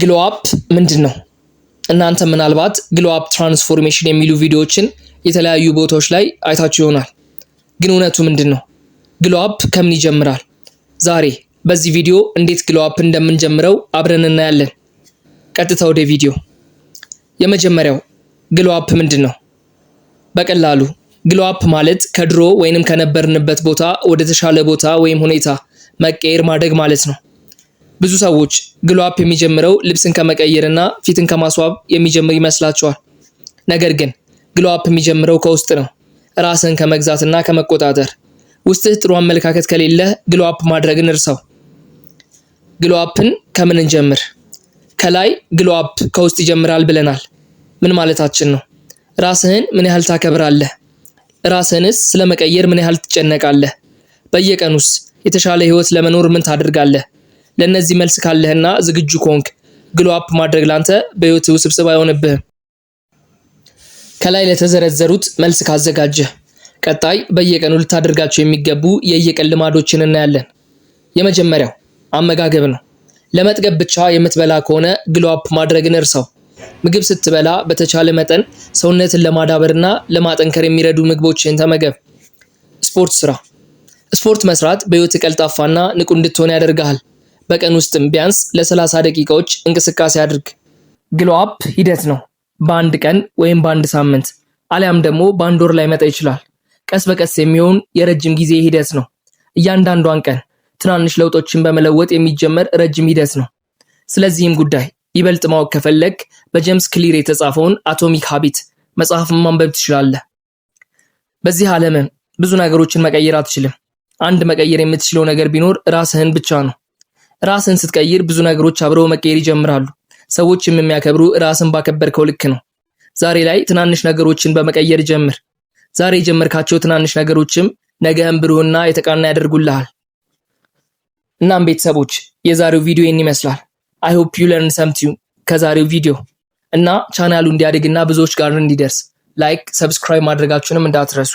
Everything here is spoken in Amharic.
Glow up ምንድን ነው? እናንተ ምናልባት glow up፣ transformation የሚሉ ቪዲዮዎችን የተለያዩ ቦታዎች ላይ አይታችሁ ይሆናል። ግን እውነቱ ምንድን ነው? Glow up ከምን ይጀምራል? ዛሬ በዚህ ቪዲዮ እንዴት glow up እንደምንጀምረው አብረን እናያለን። ቀጥታ ወደ ቪዲዮ። የመጀመሪያው glow up ምንድን ነው? በቀላሉ glow up ማለት ከድሮ ወይንም ከነበርንበት ቦታ ወደ ተሻለ ቦታ ወይም ሁኔታ መቀየር፣ ማደግ ማለት ነው። ብዙ ሰዎች glow up የሚጀምረው ልብስን ከመቀየርና ፊትን ከማስዋብ የሚጀምር ይመስላቸዋል። ነገር ግን glow up የሚጀምረው ከውስጥ ነው። ራስን ከመግዛትና ከመቆጣጠር። ውስጥህ ጥሩ አመለካከት ከሌለህ glow up ማድረግን እርሳው። Glow up ን ከምን እንጀምር? ከላይ glow up ከውስጥ ይጀምራል ብለናል። ምን ማለታችን ነው? ራስህን ምን ያህል ታከብራለህ? ራስህንስ ስለመቀየር ምን ያህል ትጨነቃለህ? በየቀኑስ የተሻለ ህይወት ለመኖር ምን ታደርጋለህ? ለእነዚህ መልስ ካለህና ዝግጁ ከሆንክ glow up ማድረግ ላንተ በህይወት ውስብስብ አይሆንብህም። ከላይ ለተዘረዘሩት መልስ ካዘጋጀህ ቀጣይ በየቀኑ ልታደርጋቸው የሚገቡ የየቀን ልማዶችን እናያለን። የመጀመሪያው አመጋገብ ነው። ለመጥገብ ብቻ የምትበላ ከሆነ glow up ማድረግን እርሳው። ምግብ ስትበላ በተቻለ መጠን ሰውነትን ለማዳበርና ለማጠንከር የሚረዱ ምግቦችን ተመገብ። ስፖርት ስራ። ስፖርት መስራት በህይወት ቀልጣፋና ንቁ እንድትሆን ያደርግሃል። በቀን ውስጥም ቢያንስ ለ30 ደቂቃዎች እንቅስቃሴ አድርግ። Glow up ሂደት ነው። በአንድ ቀን ወይም በአንድ ሳምንት አሊያም ደግሞ በአንድ ወር ላይመጣ ይችላል። ቀስ በቀስ የሚሆን የረጅም ጊዜ ሂደት ነው። እያንዳንዷን ቀን ትናንሽ ለውጦችን በመለወጥ የሚጀመር ረጅም ሂደት ነው። ስለዚህም ጉዳይ ይበልጥ ማወቅ ከፈለግክ በ James Clear የተጻፈውን Atomic Habit መጽሐፍን ማንበብ ትችላለህ። በዚህ ዓለምም ብዙ ነገሮችን መቀየር አትችልም። አንድ መቀየር የምትችለው ነገር ቢኖር ራስህን ብቻ ነው። ራስህን ስትቀይር ብዙ ነገሮች አብረው መቀየር ይጀምራሉ። ሰዎችም የሚያከብሩ ራስን ባከበርከው ልክ ነው። ዛሬ ላይ ትናንሽ ነገሮችን በመቀየር ጀምር። ዛሬ የጀመርካቸው ትናንሽ ነገሮችም ነገህን ብሩህና የተቃና ያደርጉልሃል። እናም ቤተሰቦች፣ የዛሬው ቪዲዮ ይህን ይመስላል። I hope you learn something ከዛሬው ቪዲዮ እና ቻናሉ እንዲያድግና ብዙዎች ጋር እንዲደርስ like፣ subscribe ማድረጋችሁንም እንዳትረሱ።